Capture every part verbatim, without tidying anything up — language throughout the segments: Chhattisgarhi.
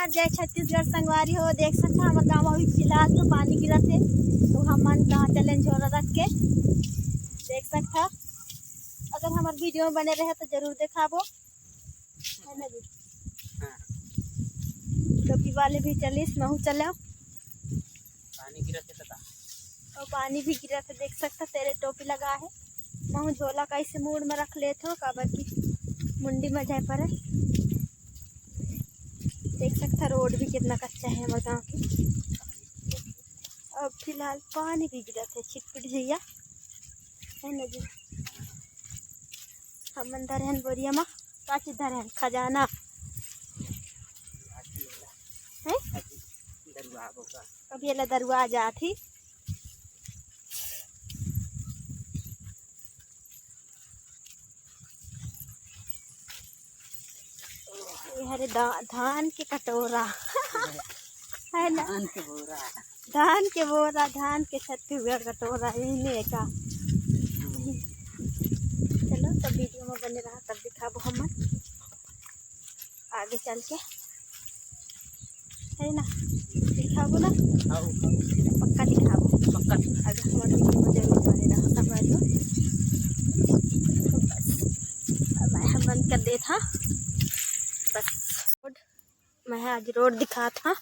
जय छत्तीसगढ़ संगवारी हो, देख सकता हमर गाँव में अभी फिलहाल तो पानी गिरत हे, तो हमन कहाँ चलेन झोला रख के, देख सकता। अगर हमर वीडियो में बने रहे तो जरूर देखाबो, है ना जी? हाँ। टोपी वाले भी चलिस, महू चले। पानी गिरत हे तका। अउ पानी भी गिरत हे, देख सकता तेरे टोपी लगा है। महू झोला कैसे मूड़ में रख लेत हो, काबर की मुंडी में जाए पड़े। देख सकता रोड भी कितना कच्चा है हमर गाँव के। अब फिलहाल पानी भी गिरत हे, छिटपिट जइया, है ना जी? हमन धरे हन बोरिया मा, का चीज धरे हन? खजाना। हैं? अब ये ला दरुआ जात ही। ये हरे दा-, धान के कटोरा। है ना? धान के बोरा। धान के बोरा, धान के छत्तीसगढ़ कटोरा, इन्हें का। चलो, तब वीडियो में बने रहा, तब दिखाबो हमन आगे चल के, है ना? दिखाबो ना? आओ, आओ। पक्का दिखाबो। पक्का। अगर हमारे वीडियो में जरूर बने रहा, तब आ जाओ। तो बस, अब मैं बंद कर देता। बस। मैं आज रोड दिखात हा,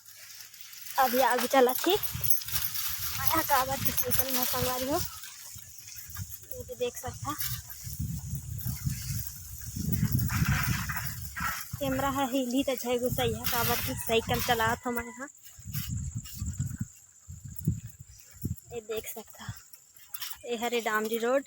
अभी आगे चलत ही। मैं काबर की साइकिल में संगवारी हो, ये भी देख सकता। कैमरा है हिली तो झय गुसई है, काबर की साइकिल चलात हा मैं हा। ये देख सकता, ये हरे डामरी रोड।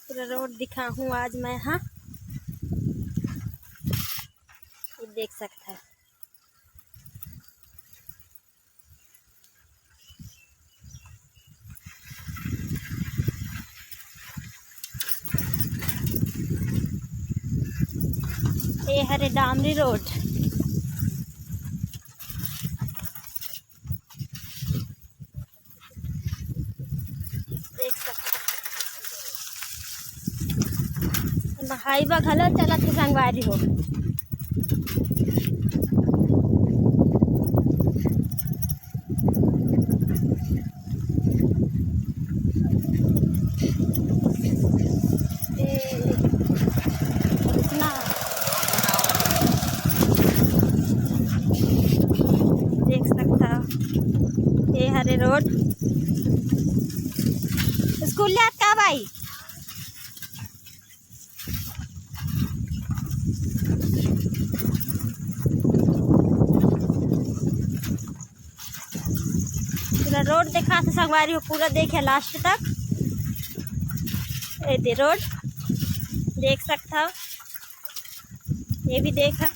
पूरा रोड दिखाहूँ आज मैं, हाँ, ये देख सकता है। ये हरे डामरी रोड। देख सकत हव। हाईवा घलो चलत हे संगवारी हो। ए, अइसना देख सकत हव, ये हरे रोड। स्कूल जात का भाई? पूरा रोड देखात हे संगवारी हो, पूरा देखे लास्ट तक। ये दे रोड देख सकत हव, ये भी देखा,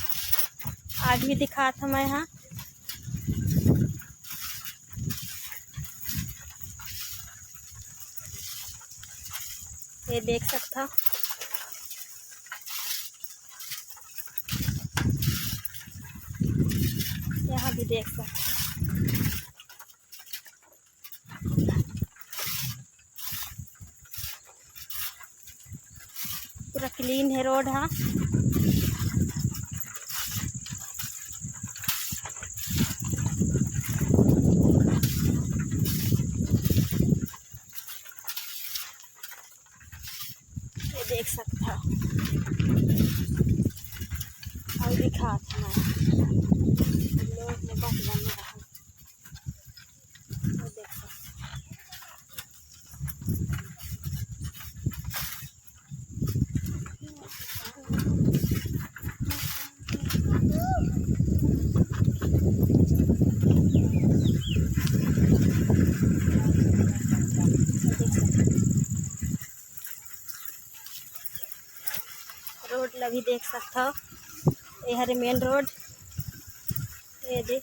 आगे भी दिखात हव मैं हा। ये देख सकत हव, यहाँ भी देख सकत हव। पूरा क्लीन हे रोड हा। ये देख सकत हव, अउ दिखात हव मैं, लोग में बस बने रहा। ये देख सकत हव। रोड ला भी देख सकत हव, ये हरे मेन रोड, ये दे।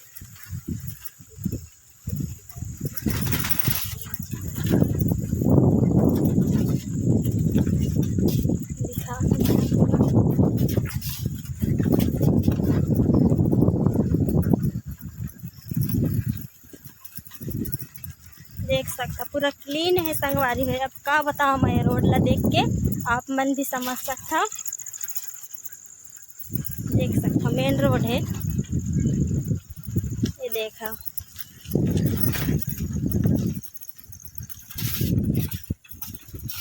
देख सकथा, पूरा क्लीन हे संगवारी हो। अब का बताओ मैं, रोड ला देख के आप मन भी समझ सकथा। देख सकथा, मेन रोड हे, ये देखा।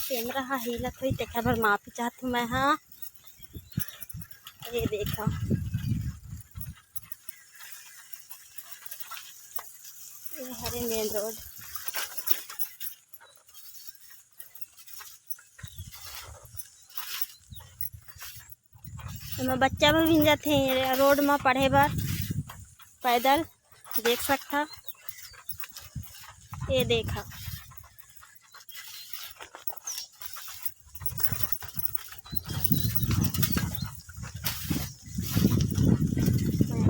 कैमरा हा हिलत होही, तेखर बर माफी चाहत हूँ मैं हा। ये देखा, ये हरे मेन रोड। एमा बच्चा भी भींजत हे रोड म पढ़े बर, पैदल। देख सकथा, ये देखा,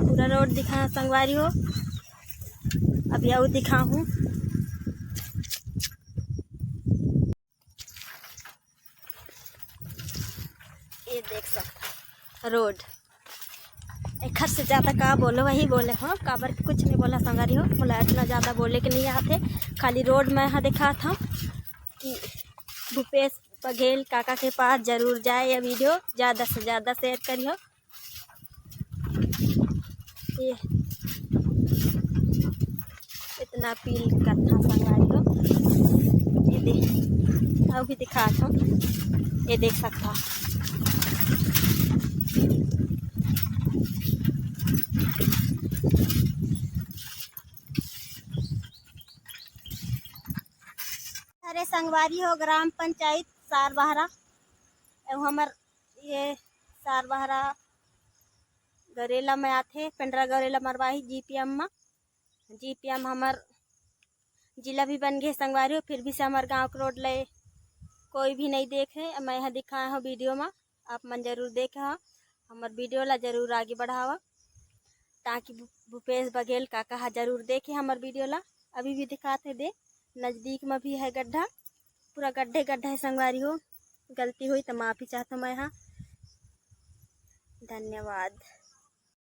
पूरा रोड दिखा संगवारी हो। अभी अउ दिखाहूँ। ये देख सकथा रोड, एखर से ज्यादा का बोलो, वही बोले हो, काबर के कुछ नहीं बोला संगवारी हो। मोला इतना ज्यादा बोले के नहीं आथे, खाली रोड मैं हा दिखात हूँ कि भूपेश बघेल काका के पास जरूर जाए। ये वीडियो ज्यादा से ज्यादा शेयर करियो। ये इतना अपील करथा संगवारी हो। ये दे, अउ भी दिखात हूँ, ये देख सकथा। अरे संगवारी हो, ग्राम पंचायत सारबहरा, अउ हमर ये सारबहरा गौरेला में आथे, पेंड्रा गौरेला मरवाही जीपीएम में। जीपीएम हमर जिला भी बन गे संगवारी हो, फिर भी से हमर गांव के रोड ले कोई भी नहीं देखे। मैं यहाँ दिखाए हूँ वीडियो में, आप मन जरूर देखे हो, हमर वीडियो ला जरूर आगे बढ़ावा, ताकि भू-, भूपेश बघेल काका हा जरूर देखे हमर वीडियो ला। अभी भी दिखात हे दे, नजदीक में भी है गड्ढा, पूरा गड्ढे गड्ढा है संगवारी हो। गलती होई तो माफी चाहत हूँ मैं हा। धन्यवाद।